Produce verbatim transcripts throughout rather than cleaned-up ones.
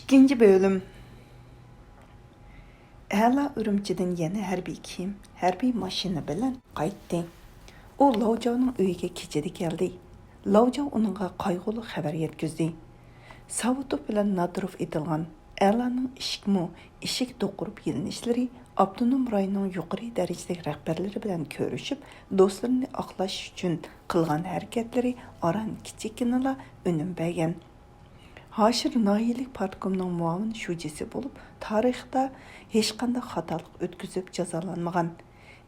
ئىككىنچى بۆلۈم. ئەلا ئۈرۈمچىدىن يەنە ھەربىي كىيىم، ھەربىي ماشىنا بىلەن قايتتى. ئۇ لاۋجاۋنىڭ ئۆيىگە كېچىدە كەلدى. لاۋجاۋ ئۇنىڭغا قايغۇلۇق خەۋەر يەتكۈزدى. ساۋۇتوف بىلەن نادىروف ئېتىلغان ئەلانىڭ ئىشىكمۇ ئىشىك دوقۇرۇپ يېلىنىشلىرى ئاپتونوم رايوننىڭ يۇقىرى دەرىجىلىك رەھبەرلىرى بىلەن كۆرۈشۈپ، دوستلىرىنى ئاقلاش ئۈچۈن قىلغان ھەرىكەتلىرى ئاران كىچىككىنىلا ئۈنۈم بەرگەن. ھاشىر ناھىيەلىك پارتكومنىڭ مۇئاۋىن شۇجىسى بولۇپ، تارىختا ھېچقانداق خاتالىق ئۆتكۈزۈپ جازالانمىغان.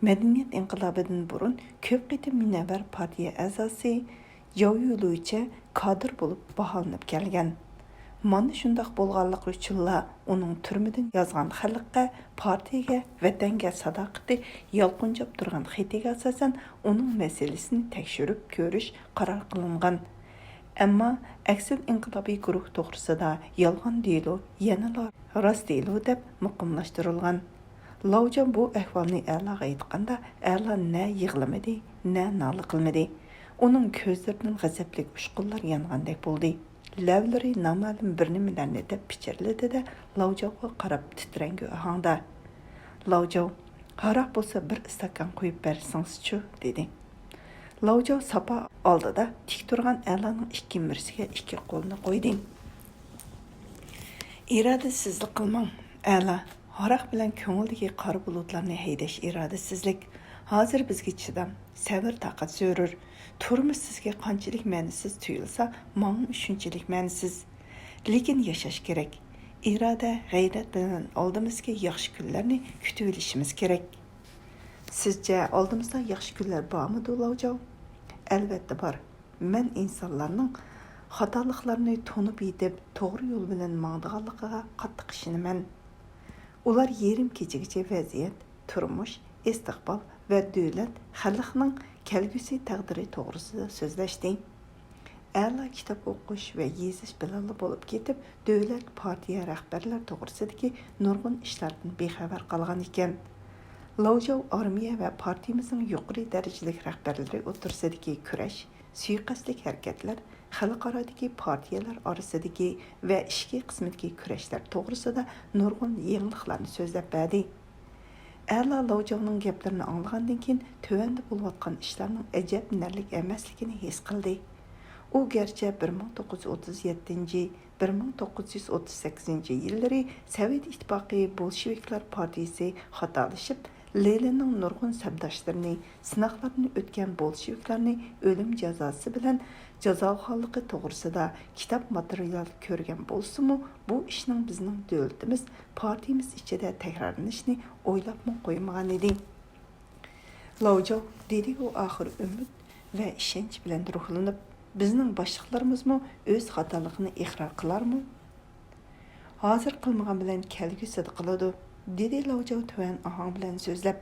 مەدەنىيەت ئىنقىلابىدىن بۇرۇن كۆپ قېتىم مۇنەۋۋەر پارتىيە ئەزاسى جاۋ يۈلۈچە كادىر بولۇپ باھالىنىپ كەلگەن. مانا شۇنداق بولغانلىقى ئۈچۈنلا ئۇنىڭ تۈرمىدىن يازغان خەلققە، پارتىيەگە، ۋەتەنگە ساداقىتى يالقۇنجاپ تۇرغان خېتىگە ئاساسەن ئۇنىڭ مەسىلىسىنى تەكشۈرۈپ كۆرۈش قارار قىلىنغان. ئەمما ئەكسىل ئىنقىلابىي گۇرۇھ توغرىسىدا يالغان دېلو يەنىلا راست دېلو دەپ مۇقىملاشتۇرۇلغان. لاۋجاۋ بۇ ئەھۋالنى ئەلاغا ئېيتقاندا، ئەلا نە يىغلىمىدى، نە نالە قىلمىدى. ئۇنىڭ كۆزلىرىدىن غەزەپلىك ئۇچقۇنلار يانغاندەك بولدى. لەۋلىرى نامەلۇم بىر نېمىلەرنى دەپ پىچىرلىدى-دە، لاۋجاۋغا قاراپ تىترەڭگۈ ئاھاڭدا، «لاۋجاۋ، ھاراق بولسا بىر ئىستاكان قۇيۇپ بەرسىڭىزچۇ؟» دېدى. لاۋجاۋ ساپا ئالدىدا تىك تۇرغان ئەلانىڭ ئىككى مۈرىسىگە ئىككى قولىنى قويدى. «ئىرادىسىزلىك قىلماڭ، ئەلا. ھاراق بىلەن كۆڭۈلدىكى قارا بۇلۇتلارنى ھەيدەش ئىرادىسىزلىك. ھازىر بىزگە چىدام، سەۋر-تاقەت زۆرۈر. تۇرمۇش سىزگە قانچىلىك مەنىسىز تۇيۇلسا، ماڭىمۇ شۇنچىلىك مەنىسىز. لېكىن ياشاش كېرەك. ئىرادە، غەيرەت بىلەن ئالدىمىزدىكى ياخشى كۈنلەرنى كۈتۈۋېلىشىمىز كېرەك.» «سىزچە ئالدىمىزدا ياخشى كۈنلەر بارمىدۇ، لاۋجاۋ؟» «ئەلۋەتتە بار. مەن ئىنسانلارنىڭ خاتالىقلارنى تونۇپ يېتىپ، توغرا يول بىلەن ماڭىدىغانلىقىغا قاتتىق ئىشىنىمەن.» ئۇلار يېرىم كېچىگىچە ۋەزىيەت، تۇرمۇش، ئىستىقبال ۋە دۆلەت، خەلقنىڭ كەلگۈسى تەقدىرى توغرىسىدا سۆزلەشتى. ئەلا كىتاب ئوقۇش ۋە يېزىش بىلەنلا بولۇپ كېتىپ، دۆلەت، پارتىيە، رەھبەرلەر توغرىسىدىكى نۇرغۇن ئىشلاردىن بىخەۋەر قالغان ئىكەن. لاۋجاۋ ئارمىيە ۋە پارتىيىمىزنىڭ يۇقىرى دەرىجىلىك رەھبەرلىرى ئوتتۇرىسىدىكى كۈرەش، سۇيىقەستلىك ھەرىكەتلەر، خەلقئارادىكى پارتىيەلەر ئارىسىدىكى ۋە ئىچكى قىسمىدىكى كۈرەشلەر توغرىسىدا نۇرغۇن يېڭىلىقلارنى سۆزلەپ بەردى. ئەلا لاۋجاۋنىڭ گەپلىرىنى ئاڭلىغاندىن كېيىن، تۆۋەندە بولۇۋاتقان ئىشلارنىڭ ئەجەبلىنەرلىك ئەمەسلىكىنى ھېس قىلدى. ئۇ گەرچە بىر مىڭ توققۇز يۈز ئوتتۇز يەتتىنچى، بىر مىڭ توققۇز يۈز ئوتتۇز سەككىزىنچى يىللىرى سوۋېت ئىتتىپاقى بولشېۋىكلار پارتىيىسى خاتالىشىپ، لېنىننىڭ نۇرغۇن سەپداشلىرىنى، سىناقلاردىن ئۆتكەن بولشېۋىكلارنى ئۆلۈم جازاسى بىلەن جازالىغانلىقى توغرىسىدا كىتاب ماتېرىيال كۆرگەن بولسىمۇ، بۇ ئىشنىڭ بىزنىڭ دۆلىتىمىز، پارتىيىمىز ئىچىدە تەكرارلىنىشىنى ئويلاپمۇ قويمىغانىدى. «لاۋجاۋ»، دېدى ئۇ ئاخىر ئۈمىد ۋە ئىشەنچ بىلەن روھلىنىپ، «بىزنىڭ باشلىقلىرىمىزمۇ ئۆز خاتالىقىنى ئىقرار قىلارمۇ؟» «ھازىر قىلمىغان بىلەن كەلگۈسىدە قىلىدۇ»، دېدى لاۋجاۋ تۆۋەن ئاھاڭ بىلەن سۆزلەپ.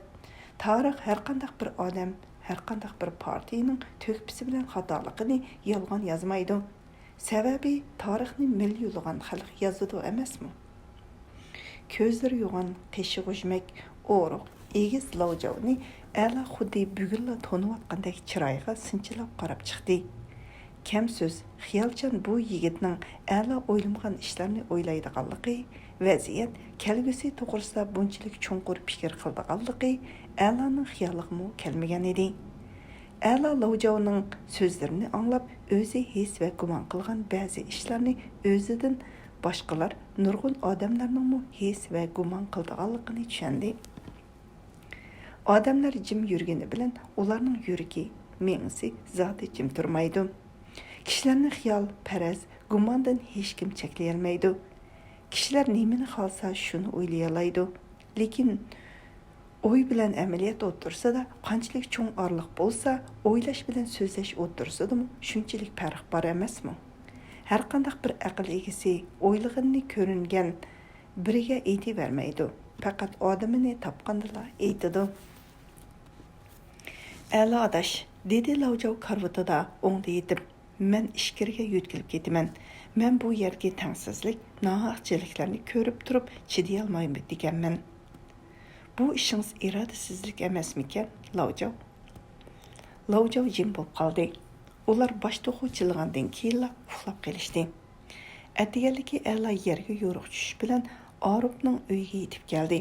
«تارىخ ھەرقانداق بىر ئادەم، ھەرقانداق بىر پارتىيىنىڭ تۆھپىسى بىلەن خاتالىقىنى يالغان يازمايدۇ. سەۋەبى، تارىخنى مىليونلىغان خەلق يازىدۇ ئەمەسمۇ؟» كۆزلىرى يوغان، قېشى غۇژمەك، ئورۇق، ئېگىز لاۋجاۋنى ئەلا خۇددى بۈگۈنلا تونۇۋاتقاندەك چىرايىغا سىنچىلاپ قاراپ چىقتى. كەم سۆز، خىيالچان بۇ يىگىتنىڭ ئەلا ئويلىمىغان ئىشلارنى ئويلايدىغانلىقى، ۋەزىيەت، كەلگۈسى توغرىسىدا بۇنچىلىك چوڭقۇر پىكىر قىلىدىغانلىقى ئەلانىڭ خىيالىغىمۇ كەلمىگەنىدى. ئەلا لاۋجاۋنىڭ سۆزلىرىنى ئاڭلاپ، ئۆزى ھېس ۋە گۇمان قىلغان بەزى ئىشلارنى ئۆزىدىن باشقىلار، نۇرغۇن ئادەملەرنىڭمۇ ھېس ۋە گۇمان قىلىدىغانلىقىنى چۈشەندى. ئادەملەر جىم يۈرگىنى بىلەن ئۇلارنىڭ يۈرىكى، مېڭىسى زادى جىم تۇرمايدۇ. كىشىلەرنى خىيال، پەرەز، گۇماندىن ھېچكىم چەكلىيەلمەيدۇ. كىشىلەر نېمىنى خالىسا شۇنى ئويلىيالايدۇ. لېكىن ئوي بىلەن ئەمەلىيەت ئوتتۇرىسىدا قانچىلىك چوڭ ئارىلىق بولسا، ئويلاش بىلەن سۆزلەش ئوتتۇرىسىدىمۇ شۇنچىلىك پەرق بار ئەمەسمۇ؟ ھەرقانداق بىر ئەقىل ئىگىسى ئويلىغىنىنى كۆرۈنگەن بىرىگە ئېيتىۋەرمەيدۇ، پەقەت ئادىمىنى تاپقاندىلا ئېيتىدۇ. ئەلا ئاداش، دېدى لاۋجاۋ كارىۋىتىدا ئوڭدا يېتىپ، مەن ئىچكىرىگە يۆتكىلىپ كېتىمەن. مەن بۇ يەردىكى تەڭسىزلىك، ناھەقچىلىكلەرنى كۆرۈپ تۇرۇپ چىدىيالمايدىكەنمەن. بۇ ئىشىڭىز ئىرادىسىزلىك ئەمەسمىكەن، لاۋجاۋ؟ لاۋجاۋ جىم بولۇپ قالدى. ئۇلار باش توخۇ چىللىغاندىن كېيىنلا ئۇخلاپ قېلىشتى. ئەتىگەنلىكى ئەلا يەرگە يورۇق چۈشۈش بىلەن ئاروپنىڭ ئۆيىگە يېتىپ كەلدى.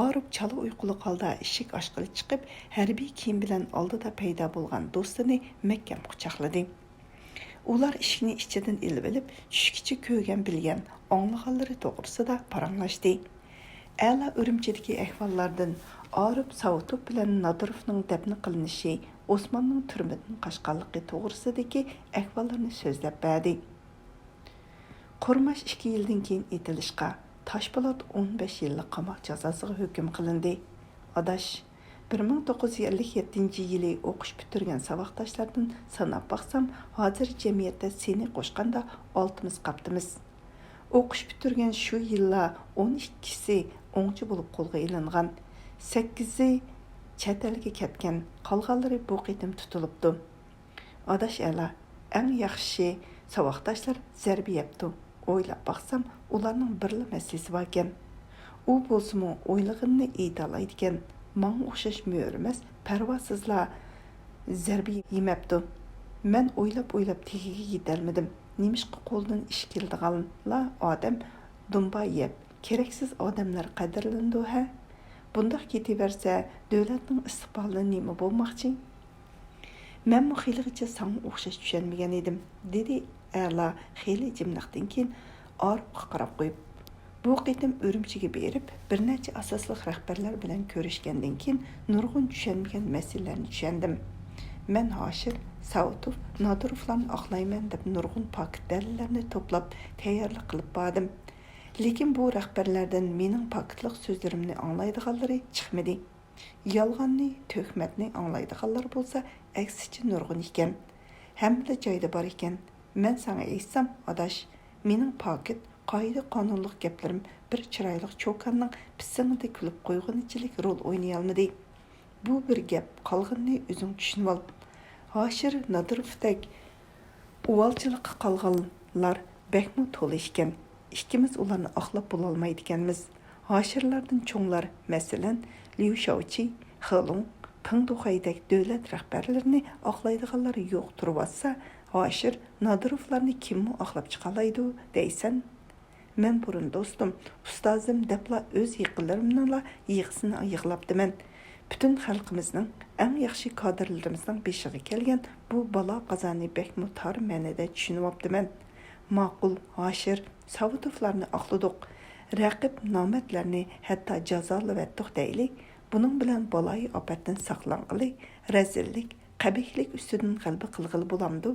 ئاروپ چالا ئۇيقۇلۇق ھالدا ئىشىك ئاچقىلى چىقىپ، ھەربىي كىيىم بىلەن ئالدىدا پەيدا بولغان دوستىنى مەھكەم قۇچاقلىدى. ئۇلار ئىشىكنى ئىچىدىن ئېلىۋېلىپ، چۈشكىچە كۆرگەن، بىلگەن، ئاڭلىغانلىرى توغرىسىدا پاراڭلاشتى. ئەلا ئۈرۈمچىدىكى ئەھۋاللاردىن، ئاروپ ساۋۇتوف بىلەن نادىروفنىڭ دەپنە قىلىنىشى، ئوسماننىڭ تۈرمىدىن قاچقانلىقى توغرىسىدىكى ئەھۋاللارنى سۆزلەپ بەردى. قۇرماش ئىككى يىلدىن كېيىن ئېتىلىشقا، تاشپولات ئون بەش يىللىق قاماق جازاسىغا ھۆكۈم قىلىندى. ئاداش، بىر مىڭ توققۇز يۈز ئەللىك يەتتىنچى يىلى ئوقۇش پۈتتۈرگەن ساۋاقداشلاردىن ساناپ باقسام، ھازىر جەمئىيەتتە سېنى قوشقاندا ئالتىمىز قاپتىمىز. ئوقۇش پۈتتۈرگەن شۇ يىللا ئون ئىككىسى ئوڭچى بولۇپ قولغا ئېلىنغان، سەككىزى چەت ئەلگە كەتكەن، قالغانلىرى بۇ قېتىم تۇتۇلۇپتۇ. ئاداش ئەلا، ئەڭ ياخشى ساۋاقداشلار زەربە يەپتۇ. ئويلاپ باقسام، ئۇلارنىڭ بىرلا مەسىلىسى باركەن. ئۇ بولسىمۇ ئويلىغىنىنى ئېيتالايدىكەن. ماڭا ئوخشاش مۆرىمەس، پەرۋاسىزلا زەربە يېمەپتۇ. مەن ئويلاپ-ئويلاپ تېگىگە يېتەلمىدىم. نېمىشقا قولىدىن ئىش كېلىدىغانلا ئادەم دۇمبا يەپ، كېرەكسىز ئادەملەر قەدىرلىنىدۇ ھە؟ بۇنداق كېتىۋەرسە، دۆلەتنىڭ ئىستىقبالى نېمە بولماقچى؟ مەنمۇ خېلىغىچە ساڭا ئوخشاش چۈشەنمىگەن ئىدىم، دېدى ئەلا خېلى جىملىقتىن كېيىن ئاروپقا قاراپ قويۇپ. بۇ قېتىم ئۈرۈمچىگە بېرىپ، بىر نەچچە ئاساسلىق رەھبەرلەر بىلەن كۆرۈشكەندىن كېيىن، نۇرغۇن چۈشەنمىگەن مەسىلىلەرنى چۈشەندىم. مەن ھاشىر، ساۋۇتوف، نادىروفلارنى ئاقلايمەن دەپ نۇرغۇن پاكىت دەلىللەرنى توپلاپ، تەييارلىق قىلىپ باردىم. لېكىن بۇ رەھبەرلەردىن مېنىڭ پاكىتلىق سۆزلىرىمنى ئاڭلايدىغانلىرى چىقمىدى. يالغاننى، تۆھمەتنى ئاڭلايدىغانلار بولسا ئەكسىچە نۇرغۇن ئىكەن. ھەممىلا جايدا بار ئىكەن. مەن ساڭا ئېيتسام، ئاداش، مېنىڭ پاكىت، قائىدە-قانۇنلۇق گەپلىرىم بىر چىرايلىق چوكاننىڭ پىسسىڭىدە كۈلۈپ قويغىنىچىلىك رول ئوينىيالمىدى. بۇ بىر گەپ، قالغىنىنى ئۆزۈڭ چۈشىنىۋال. ھاشىر نادىروفتەك ئۇۋالچىلىققا قالغانلار بەكمۇ تولا ئىكەن. ئىككىمىز ئۇلارنى ئاقلاپ بولالمايدىكەنمىز. ھاشىرلاردىن چوڭلار، مەسىلەن، ليۇ شياۋچى، خېلۇڭ، پېڭ دۇخەيدەك دۆلەت رەھبەرلىرىنى ئاقلايدىغانلار يوق تۇرۇۋاتسا، ھاشىر نادىروفلارنى كىممۇ ئاقلاپ چىقالايدۇ دەيسەن؟ مەن بۇرۇن دوستۇم، ئۇستازىم دەپلا ئۆز يېقىنلىرىمنىڭلا يىغىسىنى يىغلاپتىمەن. پۈتۈن خەلقىمىزنىڭ، ئەڭ ياخشى كادىرلىرىمىزنىڭ بېشىغا كەلگەن بۇ بالا قازانى بەكمۇ تار مەنىدە چۈشىنىۋاپتىمەن. ماقۇل، ھاشىر، ساۋۇتوفلارنى ئاقلىدۇق. رەقىب نامەردلەرنى ھەتتا جازالىۋەتتۇق دەيلى. بۇنىڭ بىلەن بالايىئاپەتتىن ساقلانغىلى، رەزىللىك، قەبىھلىك ئۈستىدىن غەلىبە قىلغىلى بولامدۇ؟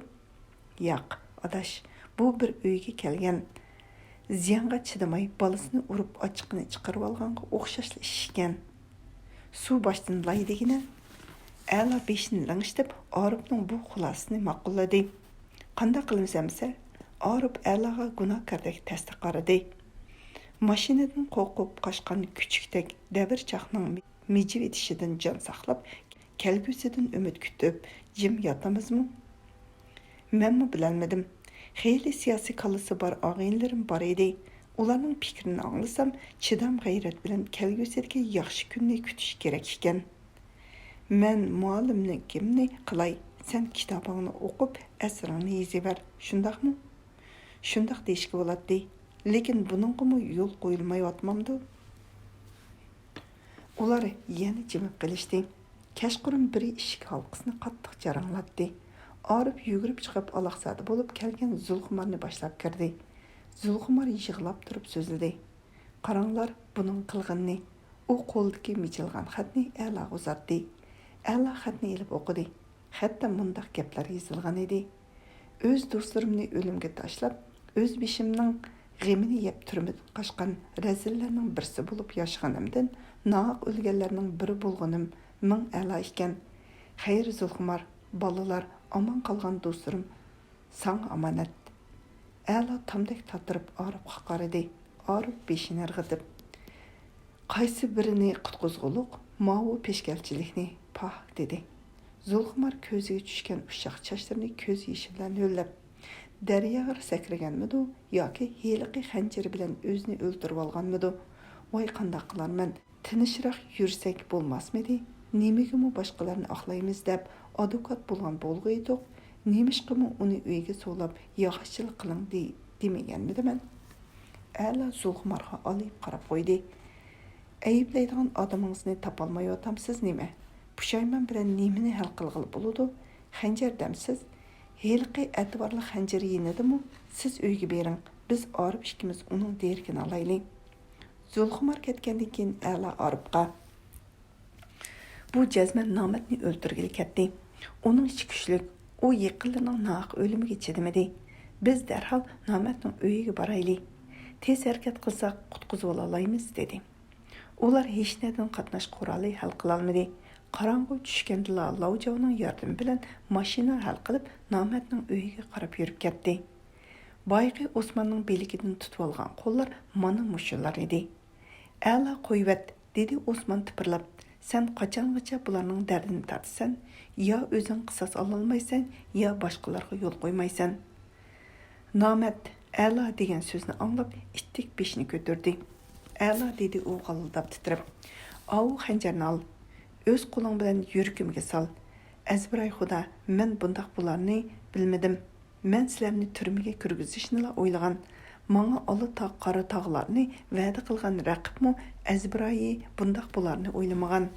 ياق، ئاداش، بۇ بىر ئۆيگە كەلگەن، زىيانغا چىدىماي بالىسىنى ئۇرۇپ ئاچچىقىنى چىقىرىۋالغانغا ئوخشاشلا ئىش ئىكەن. سۇ باشتىن لاي دېگىنە. ئەلا بېشىنى لىڭشىتىپ، ئاروپنىڭ بۇ خۇلاسىسىنى ماقۇللىدى. قانداق قىلىمىز ئەمىسە؟ ئاروپ ئەلاغا گۇناھكاردەك تەستە قارىدى. ماشىنىدىن قورقۇپ قاچقان كۈچۈكتەك دەۋرچاقنىڭ مىجىۋېتىشىدىن جان ساقلاپ، كەلگۈسىدىن ئۈمىد كۈتۈپ جىم ياتىمىزمۇ؟ مەنمۇ بىلەلمىدىم. خېلى سىياسىي كاللىسى بار ئاغىنىلىرىم بار ئىدى. ئۇلارنىڭ پىكرىنى ئاڭلىسام، چىدام-غەيرەت بىلەن كەلگۈسىدىكى ياخشى كۈننى كۈتۈش كېرەك ئىكەن. مەن مۇئەللىملىكىمنى قىلاي، سەن كىتابىڭنى ئوقۇپ، ئەسىرىڭنى يېزىۋەر، شۇنداقمۇ؟ شۇنداق دېيىشكە بولاتتى، لېكىن بۇنىڭغىمۇ يول قويۇلمايۋاتمامدۇ؟ ئۇلار يەنە جىمىپ قېلىشتى. كەچقۇرۇن بىرى ئىشىك ھالقىسىنى قاتتىق جاراڭلاتتى. ئارىپ يۈگۈرۈپ چىقىپ، ئالاقزادە بولۇپ كەلگەن زۇلخۇمارنى باشلاپ كىردى. زۇلخۇمار يىغلاپ تۇرۇپ سۆزلىدى. قاراڭلار بۇنىڭ قىلغىنىنى. ئۇ قولىدىكى مىجىلغان خەتنى ئەلاغا ئۇزاتتى. ئەلا خەتنى ئېلىپ ئوقۇدى. خەتتە مۇنداق گەپلەر يېزىلغان ئىدى. ئۆز دوستلىرىمنى ئۆلۈمگە تاشلاپ، ئۆز بېشىمنىڭ غېمىنى يەپ تۈرمىدىن قاچقان رەزىللەرنىڭ بىرسى بولۇپ ياشىغىنىمدىن ناھەق ئۆلگەنلەرنىڭ بىرى بولغىنىم مىڭ ئەلا ئىكەن. خەير زۇلخۇمار، بالىلار، ئامان قالغان دوستلىرىم ساڭا ئامانەت. ئەلا تامدەك تاتىرىپ ئارىپقا قارىدى. ئارىپ بېشىنى ئىرغىتىپ، قايسى بىرىنى قۇتقۇزغۇلۇق، ماۋۇ پېشكەلچىلىكنى، پاھ، دېدى. زۇلخۇمار كۆزىگە چۈشكەن ئۇششاق چاچلىرىنى كۆز يېشى بىلەن ھۆللەپ، دەرياغا سەكرىگەنمىدۇ ياكى ھېلىقى خەنجىرى بىلەن ئۆزىنى ئۆلتۈرۈۋالغانمىدۇ؟ ۋاي، قانداق قىلارمەن؟ تىنچراق يۈرسەك بولماسمىدى؟ نېمىگىمۇ باشقىلارنى ئاقلايمىز دەپ ئادۋوكات بولغان بولغىيدۇق؟ نېمىشقىمۇ ئۇنى ئۆيگە سولاپ ياخشىچىلىق قىلىڭ دېدى؟ دېمىگەنمىدىمەن؟ ئەلا زۇلخۇمارغا ئالىيىپ قاراپ قويدى. ئەيىبلەيدىغان ئادىمىڭىزنى تاپالمايۋاتامسىز نېمە؟ پۇشايمان بىلەن نېمىنى ھەل قىلغىلى بولىدۇ؟ خەنجەر دەمسىز؟ ھېلىقى ئەتىۋارلىق خەنجەر يېنىدىمۇ؟ سىز ئۆيگە بېرىڭ، بىز ئارىپ ئىككىمىز ئۇنىڭ دېرىكىنى ئالايلى. زۇلخۇمار كەتكەندىن كېيىن ئەلا ئارىپقا، بۇ جەزمەن نامەتنى ئۆلتۈرگىلى كەتتى. ئۇنىڭ ئىچى كۈچلۈك، ئۇ يېقىنلىرىنىڭ ناھەق ئۆلۈمىگە چىدىمىدى. بىز دەرھال نامەتنىڭ ئۆيىگە بارايلى. تېز ھەرىكەت قىلساق قۇتقۇزۇۋالالايمىز، دېدى. ئۇلار ھېچنەدىن قاتناش قورالى ھەل قىلالمىدى. قاراڭغۇ چۈشكەندىلا لاۋجاۋنىڭ ياردىمى بىلەن ماشىنا ھەل قىلىپ، نامەتنىڭ ئۆيىگە قاراپ يۈرۈپ كەتتى. بايىقى ئوسماننىڭ بىلىكىدىن تۇتۇۋالغان قوللار مانا مۇشۇلار ئىدى. ئەلا قويۇۋەت، دېدى ئوسمان تىپىرلاپ. سەن قاچانغىچە بۇلارنىڭ دەردىنى تارتىسەن؟ يا ئۆزۈڭ قىساس ئالالمايسەن، يا باشقىلارغا يول قويمايسەن. نامەرد ئەلا دېگەن سۆزنى ئاڭلاپ، ئىتتىك بېشىنى كۆتۈردى. ئەلا، دېدى ئۇ غالىلداپ تىترەپ، ئاۋۇ خەنجەرنى ئال. ئۆز قولۇڭ بىلەن يۈرىكىمگە سال. ئەزبىراي خۇدا، مەن بۇنداق بولارنى بىلمىدىم. مەن سىلەرنى تۈرمىگە كىرگۈزۈشنىلا ئويلىغان. ماڭا ئالا تاغ، قارا تاغلارنى ۋەدە قىلغان رەقىبمۇ ئەزبىرايى بۇنداق بولارنى ئويلىمىغان.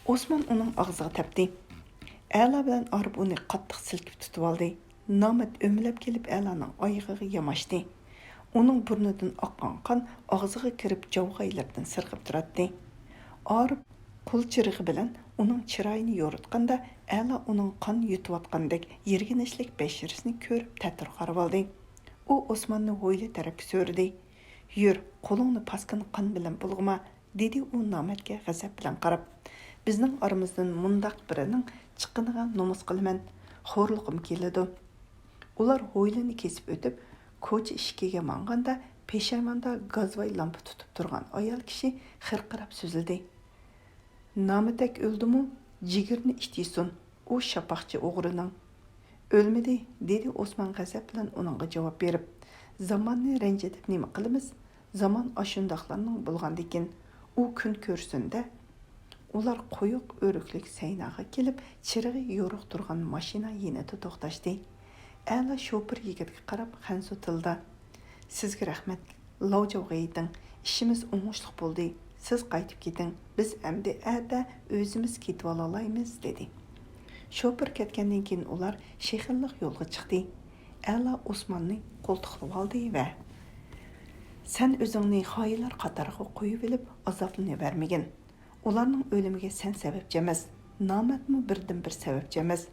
ئوسمان ئۇنىڭ ئاغزىغا تەپتى. ئەلا بىلەن ئارىپ ئۇنى قاتتىق سىلكىپ تۇتۇۋالدى. نامەرد ئۆمىلەپ كېلىپ ئەلانىڭ ئايىغىغا ياماشتى. ئۇنىڭ بۇرنىدىن ئاققان قان ئاغزىغا كىرىپ جاۋغايلىرىدىن سىرغىپ تۇراتتى. ئارىپ قول چىرىغى بىلەن ئۇنىڭ چىرايىنى يورۇتقاندا، ئەلا ئۇنىڭ قان يۇتۇۋاتقاندەك يىرگىنچلىك بەشىرىسىنى كۆرۈپ تەتۈر قارىۋالدى. ئۇ ئوسماننى ھويلا تەرەپكە سۆرىدى. يۈر، قولۇڭنى پاسكىنا قان بىلەن بۇلغىما، دېدى ئۇ نامەردكە غەزەپ بىلەن قاراپ. بىزنىڭ ئارىمىزدىن مۇنداق بىرىنىڭ چىققىنىغا نومۇس قىلىمەن، خورلۇقۇم كېلىدۇ. ئۇلار ھويلىنى كېسىپ ئۆتۈپ، كوچا ئىشىكىگە ماڭغاندا، پېشايۋاندا گازۋاي لامپا تۇتۇپ تۇرغان ئايال كىشى خىرقىراپ سۆزلىدى. نامەتەك ئۆلدىمۇ، جىگىرىنى ئىت يېسۇن، ئۇ شاپاقچى ئوغرىنىڭ. ئۆلمىدى، دېدى ئوسمان غەزەپ بىلەن ئۇنىڭغا جاۋاب بېرىپ. زاماننى رەنجىتىپ نېمە قىلىمىز؟ زامان ئاشۇنداقلارنىڭ بولغاندىكىن، ئۇ كۈن كۆرسۇن-دە. ئۇلار قويۇق ئۆرۈكلۈك سەيناغا كېلىپ، چىرىغى يورۇق تۇرغان ماشىنا يېنىدا توختاشتى. ئەلا شوپۇر يىگىتكە قاراپ خەنزۇ تىلدا، سىزگە رەھمەت. لاۋجاۋغا يېتىڭ. ئىشىمىز ئوڭۇشلۇق بولدى. سىز قايتىپ كېتىڭ. بىز ئەمدى ئەتە ئۆزىمىز كېتىۋالالايمىز، دېدى. شوپۇر كەتكەندىن كېيىن ئۇلار شېخىللىق يولغا چىقتى. ئەلا ئوسماننى قولتۇقلىۋالدى ۋە، سەن ئۆزۈڭنى خائىنلار قاتارىغا قويۇۋېلىپ ئازابلىنىۋەرمىگىن. ئۇلارنىڭ ئۆلۈمىگە سەن سەۋەبچى ئەمەس. نامەردمۇ بىردىنبىر سەۋەبچى ئەمەس.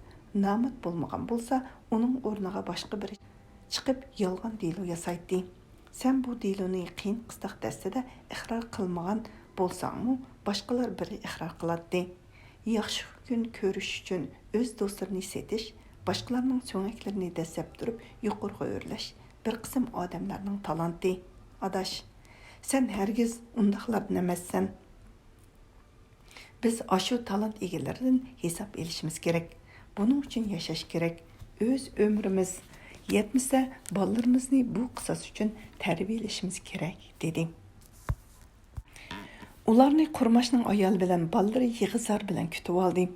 نامەرد بولمىغان بولسا، ئۇنىڭ ئورنىغا باشقا بىرى چىقىپ يالغان دېلو ياسايتتى. سەن بۇ دېلونى قىيىن قىستاق دەستىدە ئىقرار قىلمىغان بولساڭمۇ، باشقىلار بىرى ئىقرار قىلاتتى. ياخشى كۈن كۆرۈش ئۈچۈن ئۆز دوستلىرىنى سېتىش، باشقىلارنىڭ سۆڭەكلىرىنى دەسسەپ تۇرۇپ يۇقىرىغا ئۆرلەش بىر قىسىم ئادەملەرنىڭ تالانتى. ئاداش، سەن ھەرگىز ئۇنداقلاردىن ئەمەسسەن. بىز ئاشۇ تالانت ئىگىلىرىدىن ھېساب ئېلىشىمىز كېرەك. بۇنىڭ ئۈچۈن ياشاش كېرەك. ئۆز ئۆمرىمىز يەتمىسە، بالىلىرىمىزنى بۇ قىساس ئۈچۈن تەربىيەلىشىمىز كېرەك، دېدى. ئۇلارنى قۇرماشنىڭ ئايالى بىلەن بالىلىرى يىغا-زار بىلەن كۈتۈۋالدى.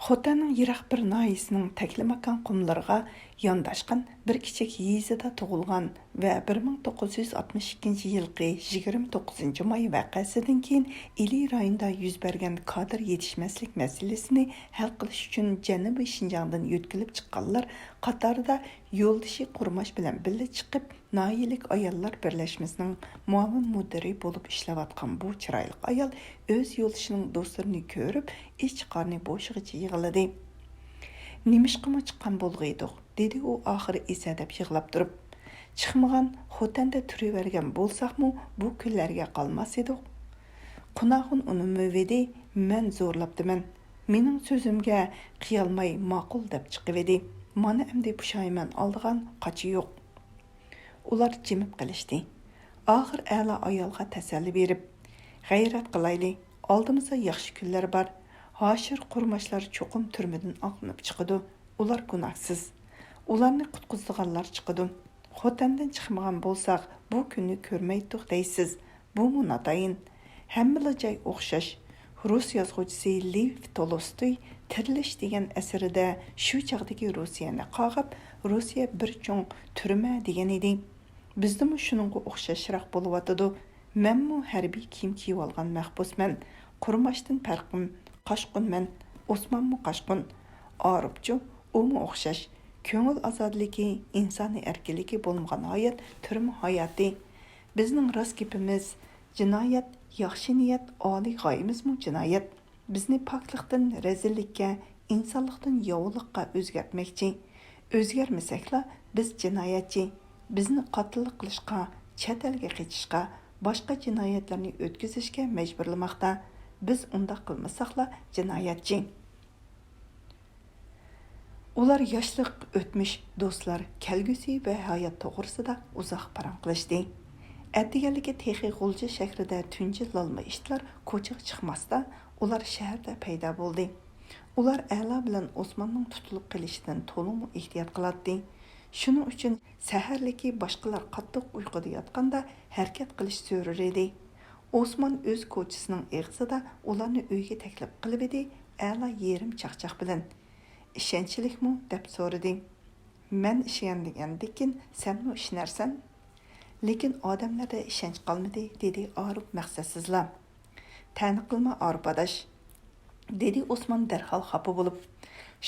خوتەننىڭ يىراق بىر ناھىيەسىنىڭ تەكلىماكان قۇملىرىغا يانداشقان بىر كىچىك يېزىدا تۇغۇلغان ۋە بىر مىڭ توققۇز يۈز ئاتمىش ئىككىنچى يىلقى يىگىرمە توققۇزىنچى ماي ۋەقەسىدىن كېيىن ئىلى رايونىدا يۈز بەرگەن كادىر يېتىشمەسلىك مەسىلىسىنى ھەل قىلىش ئۈچۈن جەنۇبىي شىنجاڭدىن يۆتكىلىپ چىققانلار قاتارىدا يولدىشى قۇرماش بىلەن بىللە چىقىپ، ناھىيەلىك ئاياللار بىرلەشمىسىنىڭ مۇئاۋىن مۇدىرى بولۇپ ئىشلەۋاتقان بۇ چىرايلىق ئايال ئۆز يولدىشىنىڭ دوستلىرىنى كۆرۈپ، ئىچ قارنى بوشىغىچە يىغلىدى. نېمىشقىمۇ چىققان بولغىيدۇق؟ دېدى ئۇ ئاخىرى ئېسەدەپ يىغلاپ تۇرۇپ. چىقمىغان، خوتەندە تۇرۇۋەرگەن بولساقمۇ، بۇ كۈنلەرگە قالماس ئىدۇق. قۇناخۇن ئۇنى مۆۋېدى، مەن زورلاپتىمەن. مېنىڭ سۆزۈمگە قىيالماي ماقۇل دەپ چىقىۋىدى. مانا ئەمدى پۇشايمان ئالىدىغان قاچا يوق. ئۇلار جىمىپ قېلىشتى. ئاخىر ئەلا ئايالغا تەسەللى بېرىپ، غەيرەت قىلايلى، ئالدىمىزدا ياخشى كۈنلەر بار. ھاشىر قۇرماشلار چوقۇم تۈرمىدىن ئاقلىنىپ چىقىدۇ. ئۇلار گۇناھسىز. ئۇلارنى قۇتقۇزىدىغانلار چىقىدۇ. خوتەندىن چىقمىغان بولساق، بۇ كۈننى كۆرمەيتتۇق دەيسىز. بۇمۇ ناتايىن. ھەممىلا جاي ئوخشاش. رۇس يازغۇچىسى لېۋ تولستوي تىرىلىش دېگەن ئەسىرىدە شۇ چاغدىكى روسىيەنى قاغاپ، روسىيە بىر چوڭ تۈرمە دېگەن ئىدى. بىزدىمۇ شۇنىڭغا ئوخشاشراق بولۇۋاتىدۇ. مەنمۇ ھەربىي كىيىم كىيىۋالغان مەھبۇسمەن. قۇرماشتىن پەرقىم، قاچقۇنمەن. ئوسمانمۇ قاچقۇن. ئارۇپچۇ؟ ئۇمۇ ئوخشاش. كۆڭۈل ئازادىلىكى، ئىنسانىي ئەركىنلىكى بولمىغان ھايات تۈرمە ھاياتى. بىزنىڭ راست گېپىمىز جىنايەت، ياخشى نىيەت، ئالىي غايىمىزمۇ جىنايەت. بىزنى پاكلىقتىن رەزىللىككە، ئىنسانلىقتىن ياۋىلىققا ئۆزگەرتمەكچى. ئۆزگەرمىسەكلا، بىز جىنايەتچى. بىزنى قاتىللىق قىلىشقا، چەت ئەلگە قېچىشقا، باشقا جىنايەتلەرنى ئۆتكۈزۈشكە مەجبۇرلىماقتا. بىز ئۇنداق قىلمىساقلا، جىنايەتچى. ئۇلار ياشلىق، ئۆتمۈش، دوستلار، كەلگۈسى ۋە ھايات توغرىسىدا ئۇزاق پاراڭ قىلىشتى. ئەتىگەنلىكى تېخى غۇلجا شەھىرىدە تۇنجى لالما ئىتلار كوچىغا چىقماستا، ئۇلار شەھەردە پەيدا بولدى. ئۇلار ئەلا بىلەن ئوسماننىڭ تۇتۇلۇپ قېلىشىدىن تولىمۇ ئېھتىيات قىلاتتى. شۇنىڭ ئۈچۈن سەھەرلىكى باشقىلار قاتتىق ئۇيقۇدا ياتقاندا ھەرىكەت قىلىش زۆرۈر ئىدى. ئوسمان ئۆز كوچىسىنىڭ ئېغىزىدا ئۇلارنى ئۆيگە تەكلىپ قىلىۋىدى، ئەلا يېرىم چاقچاق بىلەن. «ئىشەنچلىكمۇ؟» دەپ سورىدى. «مەن ئىشەنگەندىكىن سەنمۇ ئىشىنەرسەن.» «لېكىن ئادەملەردە ئىشەنچ قالمىدى»، دېدى ئارۇپ مەقسەتسىزلا. «تەنە قىلما، ئارۇپ ئاداش»، دېدى ئوسمان دەرھال خاپا بولۇپ.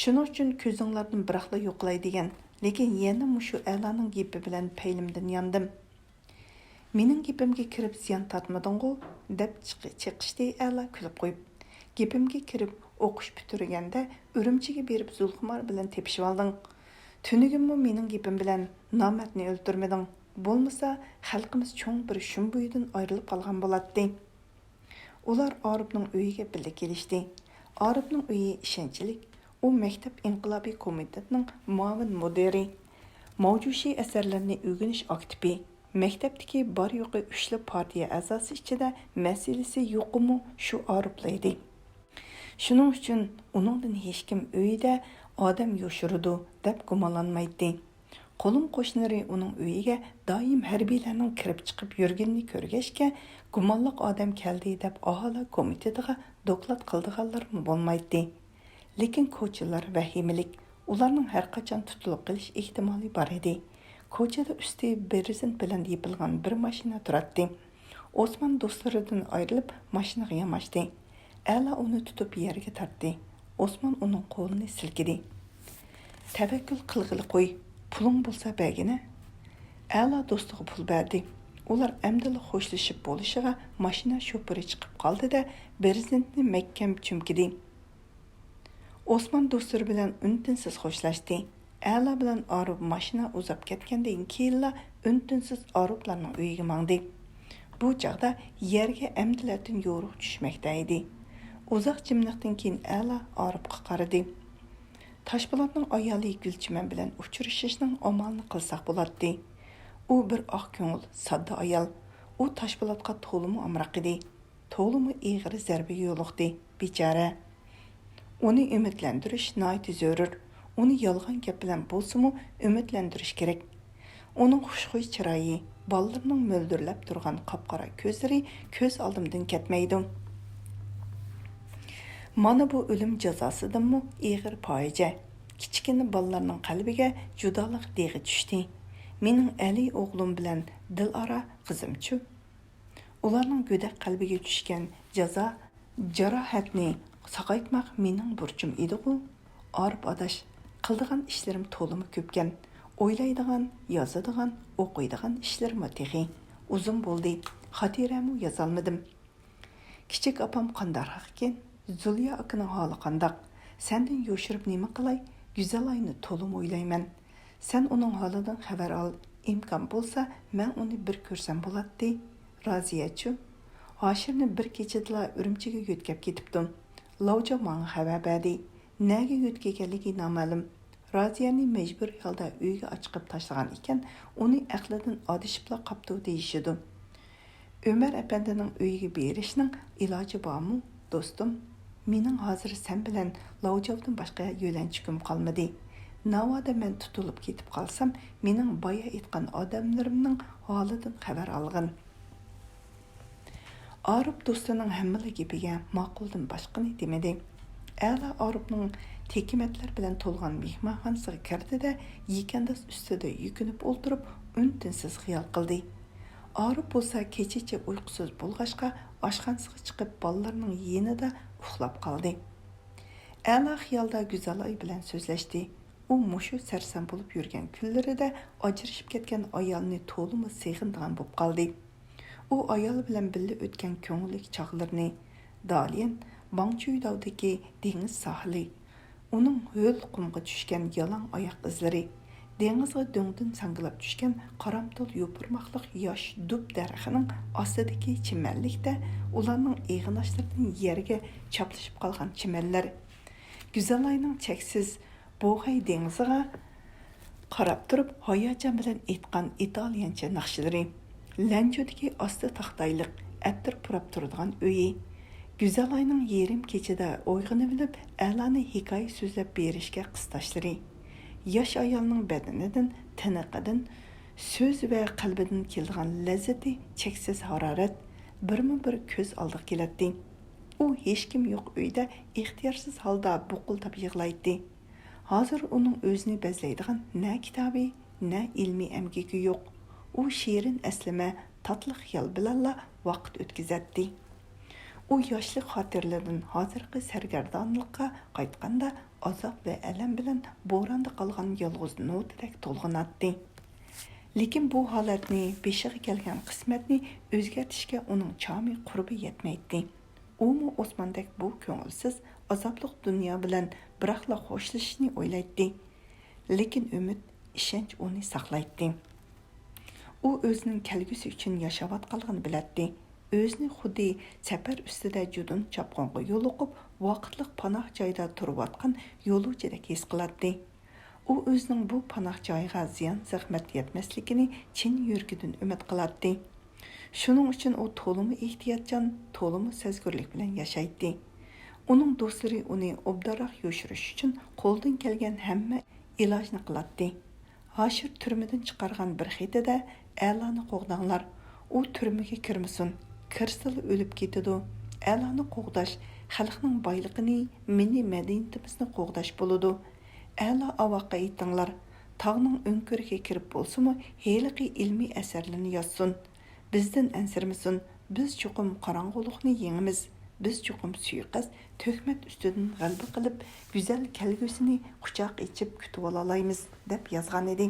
«شۇنىڭ ئۈچۈن كۆزۈڭلاردىن بىراقلا يوقىلاي دېگەن، لېكىن يەنە مۇشۇ ئەلانىڭ گېپى بىلەن پەيلىمدىن ياندىم.» «مېنىڭ گېپىمگە كىرىپ زىيان تارتمىدىڭغۇ؟» دەپ چىق-، چېقىشتى ئەلا كۈلۈپ قويۇپ. «گېپىمگە كىرىپ، ئوقۇش پۈتتۈرگەندە ئۈرۈمچىگە بېرىپ زۇلخۇمار بىلەن تېپىشىۋالدىڭ. تۈنۈگۈنمۇ مېنىڭ گېپىم بىلەن نامەردنى ئۆلتۈرمىدىڭ. بولمىسا، خەلقىمىز چوڭ بىر شۇم بويىدىن ئايرىلىپ قالغان بولاتتى.» ئۇلار ئارۇپنىڭ ئۆيىگە بىللە كېلىشتى. ئارۇپنىڭ ئۆيى ئىشەنچلىك. ئۇ مەكتەپ ئىنقىلابىي كومىتېتىنىڭ مۇئاۋىن مۇدىرى، ماۋجۇشى ئەسەرلىرىنى ئۆگىنىش ئاكتىپى، مەكتەپتىكى بار-يوقى ئۈچلا پارتىيە ئەزاسى ئىچىدە مەسىلىسى يۇقىمۇ شۇ ئارۇپلا ئىدى. شۇنىڭ ئۈچۈن ئۇنىڭدىن ھېچكىم ئۆيىدە ئادەم يوشۇرىدۇ دەپ گۇمانلانمايتتى. قولۇم-قوشنىلىرى ئۇنىڭ ئۆيىگە دائىم ھەربىيلەرنىڭ كىرىپ چىقىپ يۈرگىنىنى كۆرگەچكە، گۇمانلىق ئادەم كەلدى دەپ ئاھالە كومىتېتىغا دوكلات قىلىدىغانلارمۇ بولمايتتى. لېكىن كوچىلار ۋەھىمىلىك، ئۇلارنىڭ ھەرقاچان تۇتۇلۇپ قېلىش ئېھتىمالى بار ئىدى. كوچىدا ئۈستى بىرېزېنت بىلەن يېپىلغان بىر ماشىنا تۇراتتى. ئوسمان دوستلىرىدىن ئايرىلىپ، ماشىنىغا ياماشتى. ئەلا ئۇنى تۇتۇپ يەرگە تارتتى. ئوسمان ئۇنىڭ قولىنى سىلكىدى. «تەۋەككۈل قىلغىلى قوي، پۇلۇڭ بولسا بەرگىنە.» ئەلا دوستىغا پۇل بەردى. ئۇلار ئەمدىلا خوشلىشىپ بولۇشىغا ماشىنا شوپۇرى چىقىپ قالدى-دە، بىرېزېنتنى مەھكەم چۈمكىدى. ئوسمان دوستلىرى بىلەن ئۈن-تىنسىز خوشلاشتى. ئەلا بىلەن ئارۇپ ماشىنا ئۇزاپ كەتكەندىن كېيىنلا ئۈن-تىنسىز ئارۇپلارنىڭ ئۆيىگە ماڭدى. بۇ چاغدا يەرگە ئەمدىلەتىن يورۇق چۈشمەكتە ئىدى. ئۇزاق جىملىقتىن كېيىن ئەلا ئارۇپقا قارىدى. «تاشپولاتنىڭ ئايالى گۈلچىمەن بىلەن ئۇچرىشىشنىڭ ئامالىنى قىلساق بولاتتى. ئۇ بىر ئاق كۆڭۈل، ساددا ئايال. ئۇ تاشپولاتقا تولىمۇ ئامراق ئىدى. تولىمۇ ئېغىر زەربە يولۇقتى، بىچارە. ئۇنى ئۈمىدلەندۈرۈش ناھايىتى زۆرۈر. ئۇنى يالغان گەپ بىلەن بولسىمۇ ئۈمىدلەندۈرۈش كېرەك. ئۇنىڭ خۇشخۇي چىرايى، بالىلىرىنىڭ مۆلدۈرلەپ تۇرغان قاپقارا كۆزلىرى كۆز ئالدىمدىن كەتمەيدۇ. مانا بۇ ئۆلۈم جازاسىدىنمۇ ئېغىر پاجىئە. كىچىككىنە بالىلارنىڭ قەلبىگە جۇدالىق دېغى چۈشتى. مېنىڭ ئەلى ئوغلۇم بىلەن دىلئارا قىزىمچۇ؟» ئۇلارنىڭ گۆدەك قەلبىگە چۈشكەن جازا، جاراھەتنى ساقايتماق مېنىڭ بۇرچۇم ئىدىغۇ؟ ئارىپ ئاداش، قىلىدىغان ئىشلىرىم تولىمۇ كۆپكەن. ئويلايدىغان، يازىدىغان، ئوقۇيدىغان ئىشلىرىممۇ تېخى. ئۇزۇن بولدى، خاتىرەمۇ يازالمىدىم. كىچىك ئاپام قانداقراق ئىكەن؟ زۇليا ئاكىنىڭ ھالى قانداق؟ سەندىن يوشۇرۇپ نېمە قىلاي؟ گۈزەلاينى تولىمۇ ئويلايمەن. سەن ئۇنىڭ ھالىدىن خەۋەر ئال. ئىمكان بولسا، مەن ئۇنى بىر كۆرسەم بولاتتى. رازىيەچۇ؟ ھاشىرنى بىر كېچىدىلا ئۈرۈمچىگە يۆتكەپ كېتىپتۇ. لاۋجاۋ ماڭا خەۋەر بەردى. نەگە يۆتكىگەنلىكى نامەلۇم. رازىيەنى مەجبۇرىي ھالدا ئۆيگە ئاچىقىپ تاشلىغان ئىكەن، ئۇنى ئەقلىدىن ئادىشىپلا قاپتۇ دېيىشىدۇ. ئۆمەر ئەپەندىنىڭ ئۆيىگە بېرىشنىڭ ئىلاجى بارمۇ، دوستۇم؟ مېنىڭ ھازىر سەن بىلەن لاۋجاۋدىن باشقا يۆلەنچۈكۈم قالمىدى. ناۋادا مەن تۇتۇلۇپ كېتىپ قالسام، مېنىڭ بايا ئېيتقان ئادەملىرىمنىڭ ھالىدىن خەۋەر ئالغىن. ئارىپ دوستىنىڭ ھەممىلا گېپىگە ماقۇلدىن باشقىنى دېمىدى. ئەلا ئارۇپنىڭ تېكىمەتلەر بىلەن تولغان مېھمانخانىسىغا كىردى-دە، يېكەنداز ئۈستىدە يۈكۈنۈپ ئولتۇرۇپ، ئۈن-تىنسىز خىيال قىلدى. ئارۇپ بولسا كېچىچە ئۇيقۇسىز بولغاچقا، ئاشخانىسىغا چىقىپ، بالىلىرىنىڭ يېنىدا ئۇخلاپ قالدى. ئەلا خىيالدا گۈزەلاي بىلەن سۆزلەشتى. ئۇ مۇشۇ سەرسان بولۇپ يۈرگەن كۈنلىرىدە ئاجرىشىپ كەتكەن ئايالىنى تولىمۇ سېغىنىدىغان بولۇپ قالدى. ئۇ ئايال بىلەن بىللە ئۆتكەن كۆڭۈللۈك چاغلىرىنى، داليەن، باڭچۈيداۋدىكى دېڭىز ساھىلى، ئۇنىڭ ھۆل قۇمغا چۈشكەن يالاڭ ئاياق ئىزلىرى، دېڭىزغا دۆڭدىن ساڭگىلاپ چۈشكەن قارامتۇل يوپۇرماقلىق ياش دۇب دەرىخىنىڭ ئاستىدىكى چىمەنلىكتە ئۇلارنىڭ ئېغىناشلىرىدىن يەرگە چاپلىشىپ قالغان چىمەنلەر، گۈزەلاينىڭ چەكسىز بوخەي دېڭىزىغا قاراپ تۇرۇپ ھاياجان بىلەن ئېيتقان ئىتالىيانچە ناخشىلىرى، لەنجۇدىكى ئاستا تاختايلىق ئەتىر پۇراپ تۇرىدىغان ئۆيى، گۈزەلاينىڭ يېرىم كېچىدە ئويغىنىۋېلىپ ئەلانى ھېكايە سۆزلەپ بېرىشكە قىستاشلىرى، ياش ئايالنىڭ بەدىنىدىن، تىنىقىدىن، سۆز ۋە قەلبىدىن كېلىدىغان لەززىتى، چەكسىز ھارارەت بىرمۇ بىر كۆز ئالدىغا كېلەتتى. ئۇ ھېچكىم يوق ئۆيدە ئىختىيارسىز ھالدا بۇقۇلداپ يىغلايتتى. ھازىر ئۇنىڭ ئۆزىنى بەزلەيدىغان نە كىتابى، نە ئىلمىي ئەمگىكى يوق. ئۇ شېرىن ئەسلىمە، تاتلىق خىيال بىلەنلا ۋاقىت ئۆتكۈزەتتى. ئۇ ياشلىق خاتىرىلىرىدىن ھازىرقى سەرگەردانلىققا قايتقاندا، ئازاب ۋە ئەلەم بىلەن بوراندا قالغان يالغۇز نوتىدەك تولغىناتتى. لېكىن بۇ ھالەتنى، بېشىغا كەلگەن قىسمەتنى ئۆزگەرتىشكە ئۇنىڭ چامى قۇربى يەتمەيتتى. ئۇمۇ ئوسماندەك بۇ كۆڭۈلسىز، ئازابلىق دۇنيا بىلەن بىراقلا خوشلىشىشنى ئويلايتتى. لېكىن ئۈمىد، ئىشەنچ ئۇنى ساقلايتتى. ئۇ ئۆزىنىڭ كەلگۈسى ئۈچۈن ياشاۋاتقانلىقىنى بىلەتتى. ئۆزىنى خۇددى سەپەر ئۈستىدە جۇدۇن چاپقۇنغا يولۇقۇپ، ۋاقىتلىق پاناھ جايدا تۇرۇۋاتقان يولۇچىدەك ھېس قىلاتتى. ئۇ ئۆزىنىڭ بۇ پاناھ جايىغا زىيان-زەخمەت يەتمەسلىكىنى چىن يۈرىكىدىن ئۈمىد قىلاتتى. شۇنىڭ ئۈچۈن ئۇ تولىمۇ ئېھتىياتچان، تولىمۇ سەزگۈرلۈك بىلەن ياشايتتى. ئۇنىڭ دوستلىرى ئۇنى ئوبدانراق يوشۇرۇش ئۈچۈن قولىدىن كەلگەن ھەممە ئىلاجنى قىلاتتى. ھاشىر تۈرمىدىن چىقارغان بىر خېتىدە، «ئەلانى قوغداڭلار، ئۇ تۈرمىگە كىرمىسۇن، كىرسىلا ئۆلۈپ كېتىدۇ. ئەلانى قوغداش خەلقنىڭ بايلىقىنى، مىللىي مەدەنىيىتىمىزنى قوغداش بولىدۇ. ئەلا ئاۋاققا ئېيتىڭلار، تاغنىڭ ئۆڭكۈرىگە كىرىپ بولسىمۇ، ھېلىقى ئىلمىي ئەسەرلىرىنى يازسۇن. بىزدىن ئەنسىرىمىسۇن، بىز چوقۇم قاراڭغۇلۇقنى يېڭىمىز، بىز چوقۇم سۇيىقەست، تۆھمەت ئۈستىدىن غەلىبە قىلىپ، گۈزەل كەلگۈسىنى قۇچاق ئېچىپ كۈتۈۋالالايمىز» دەپ يازغانىدى.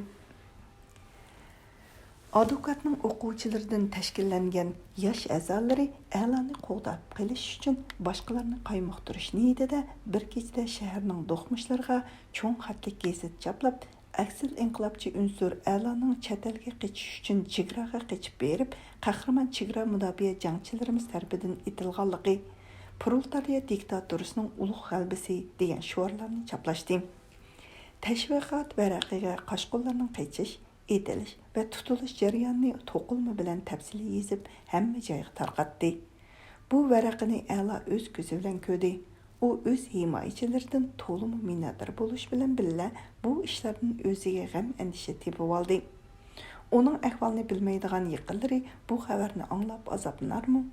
ئادۋوكاتنىڭ ئوقۇغۇچىلىرىدىن تەشكىللەنگەن ياش ئەزالىرى ئەلانى قوغداپ قېلىش ئۈچۈن باشقىلارنى قايمۇقتۇرۇش نىيىتىدە بىر كېچىدە شەھەرنىڭ دوقمۇشلىرىغا چوڭ خەتلىك گېزىت چاپلاپ، ئەكسىل ئىنقىلابچى ئۇنسۇر ئەلانىڭ چەت ئەلگە قېچىش ئۈچۈن چېگراغا قېچىپ بېرىپ، قەھرىمان چېگرا مۇداپىئە جەڭچىلىرىمىز تەرىپىدىن ئېتىلغانلىقى، پرولېتارىيە دىكتاتورىسىنىڭ ئۇلۇغ غەلىبىسى دېگەن شوئارلارنى چاپلاشتى. تەشۋىقات ۋەرىقىگە قاچقۇنلارنىڭ قېچىش، ئېتىلىش ۋە تۇتۇلۇش جەريانىنى توقۇلما بىلەن تەپسىلىي يېزىپ، ھەممە جايغا تارقاتتى. بۇ ۋەرەقىنى ئەلا ئۆز كۆزى بىلەن كۆردى. ئۇ ئۆز ھىمايىچىلىرىدىن تولىمۇ مىننەتدار بولۇش بىلەن بىللە، بۇ ئىشلاردىن ئۆزىگە غەم-ئەندىشە تېپىۋالدى. ئۇنىڭ ئەھۋالىنى بىلمەيدىغان يېقىنلىرى بۇ خەۋەرنى ئاڭلاپ ئازابلىنارمۇ؟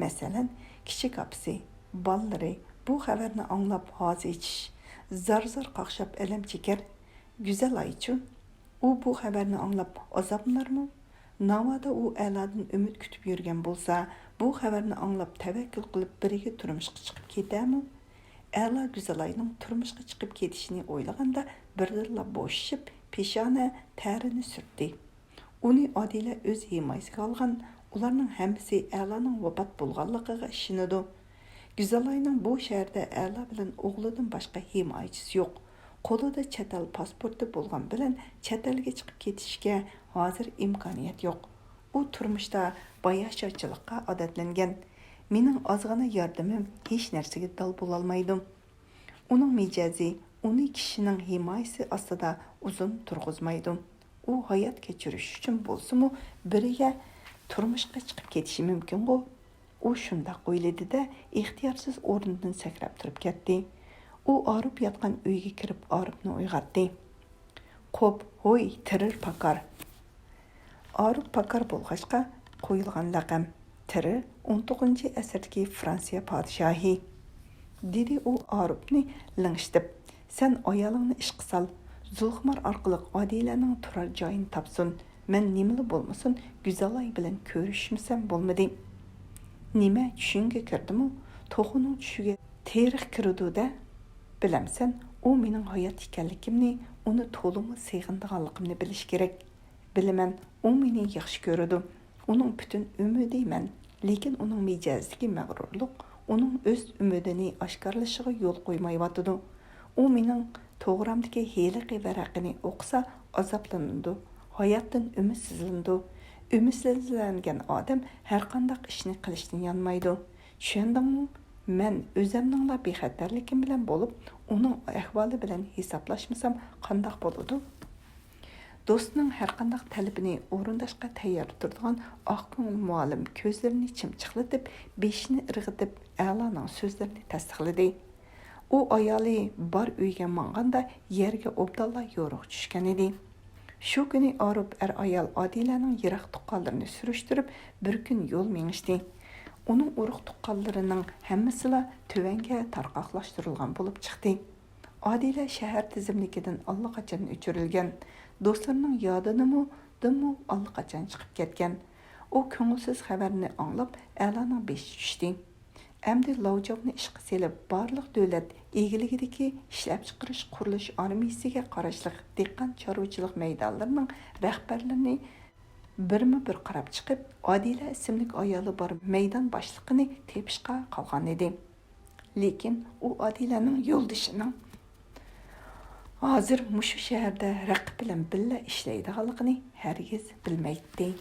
مەسىلەن، كىچىك ئاپىسى، بالىلىرى بۇ خەۋەرنى ئاڭلاپ ھازا ئېچىش، زار-زار قاقشاپ ئەلەم چېكەر. گۈزەل ئايچۇ، ئۇ بۇ خەۋەرنى ئاڭلاپ ئازابلىنارمۇ؟ ناۋادا ئۇ ئەلادىن ئۈمىد كۈتۈپ يۈرگەن بولسا، بۇ خەۋەرنى ئاڭلاپ تەۋەككۈل قىلىپ بىرگە تۇرمۇشقا چىقىپ كېتەرمۇ؟ ئەلا گۈزەلاينىڭ تۇرمۇشقا چىقىپ كېتىشىنى ئويلىغاندا بىردىنلا بوشىشىپ، پېشانە تەرىنى سۈرتتى. ئۇنى ئادىلە ئۆز ھىمايىسىگە ئالغان، ئۇلارنىڭ ھەممىسى ئەلانىڭ ۋاپات بولغانلىقىغا ئىشىنىدۇ. گۈزەلاينىڭ بۇ شەھەردە ئەلا بىلەن ئوغلىدىن باشقا ھىمايىچىسى يوق. قولىدا چەت ئەل پاسپورتى بولغان بىلەن چەت ئەلگە چىقىپ كېتىشكە ھازىر ئىمكانىيەت يوق. ئۇ تۇرمۇشتا باياشاتچىلىققا ئادەتلەنگەن. مېنىڭ ئازغىنە ياردىمىم ھېچ نەرسىگە دال بولالمايدۇ. ئۇنىڭ مىجەزى ئۇنى كىشىنىڭ ھىمايىسى ئاستىدا ئۇزۇن تۇرغۇزمايدۇ. ئۇ ھايات كەچۈرۈش ئۈچۈن بولسىمۇ بىرگە تۇرمۇشقا چىقىپ كېتىشى مۇمكىنغۇ؟ ئۇ شۇنداق ئويلىدى-دە، ئىختىيارسىز ئورنىدىن سەكرەپ تۇرۇپ كەتتى. ئۇ ئارۇپ ياتقان ئۆيگە كىرىپ، ئارۇپنى ئويغاتتى. قوپ، ھوي، تېررور پاكار! ئارۇپ پاكار بولغاچقا قويۇلغان لەقەم. تېررور ئون توققۇزىنچى ئەسىردىكى فرانسىيە پادىشاھى. دېدى ئۇ ئاروپنى لىڭشىتىپ. سەن ئايالىڭنى ئىشقا سال، زۇلخۇمار ئارقىلىق ئادىلەنىڭ تۇرار جايىنى تاپسۇن. مەن نېمىلا بولمىسۇن، گۈزەلاي بىلەن كۆرۈشمىسەم بولمىدى. نېمە، چۈشۈڭگە كىردىمۇ؟ توخۇنىڭ چۈشىگە تېرىق كىرىدۇ-دە. بىلەمسەن، ئۇ مېنىڭ ھايات ئىكەنلىكىمنى، ئۇنى تولىمۇ سېغىنىدىغانلىقىمنى بىلىشى كېرەك. بىلىمەن، ئۇ مېنى ياخشى كۆرىدۇ. ئۇنىڭ پۈتۈن ئۈمىدى مەن. لېكىن ئۇنىڭ مىجەزىدىكى مەغرۇرلۇق ئۇنىڭ ئۆز ئۈمىدىنى ئاشكارىلىشىغا يول قويمايۋاتىدۇ. ئۇ مېنىڭ توغرامدىكى ھېلىقى ۋەرەقىنى ئوقۇسا ئازابلىنىدۇ، ھاياتتىن ئۈمىدسىزلىنىدۇ. ئۈمىدسىزلەنگەن ئادەم ھەرقانداق ئىشنى قىلىشتىن يانمايدۇ. چۈشەندىڭمۇ؟ مەن ئۆزەمنىڭلا بىخەتەرلىكىم بىلەن بولۇپ، ئۇنىڭ ئەھۋالى بىلەن ھېسابلاشمىسام قانداق بولىدۇ؟ دوستىنىڭ ھەرقانداق تەلىپىنى ئورۇنداشقا تەييار تۇرىدىغان ئاق كۆڭۈل مۇئەللىم كۆزلىرىنى چىمچىقلىتىپ، بېشىنى ئىرغىتىپ، ئەلانىڭ سۆزلىرىنى تەستىقلىدى. ئۇ ئايالى بار ئۆيگە ماڭغاندا يەرگە ئوبدانلا يورۇق چۈشكەنىدى. شۇ كۈنى ئاروپ ئەر-ئايال ئادىلەنىڭ يىراق تۇغقانلىرىنى سۈرۈشتۈرۈپ، بىر كۈن يول مېڭىشتى. ئۇنىڭ ئۇرۇق-تۇغقانلىرىنىڭ ھەممىسىلا تۆۋەنگە تارقاقلاشتۇرۇلغان بولۇپ چىقتى. ئادىلە شەھەر تىزىملىكىدىن ئاللىقاچان ئۆچۈرۈلگەن، دوستلىرىنىڭ يادىنىمۇ، دىنمۇ ئاللىقاچان چىقىپ كەتكەن. ئۇ كۆڭۈلسىز خەۋەرنى ئاڭلاپ، ئەلانىڭ بېشى چۈشتى. ئەمدى لاۋجاۋنى ئىشقا سېلىپ، بارلىق دۆلەت ئىگىلىكىدىكى ئىشلەپچىقىرىش قۇرۇلۇش ئارمىيىسىگە قاراشلىق دېھقان چارۋىچىلىق مەيدانلىرىنىڭ رەھبەرلىرىنى بىرمۇ بىر قاراپ چىقىپ، ئادىلە ئىسىملىك ئايالى بار مەيدان باشلىقىنى تېپىشقا قالغانىدى. لېكىن ئۇ ئادىلەنىڭ يولدىشىنىڭ ھازىر مۇشۇ شەھەردە رەقىب بىلەن بىللە ئىشلەيدىغانلىقىنى ھەرگىز بىلمەيتتى.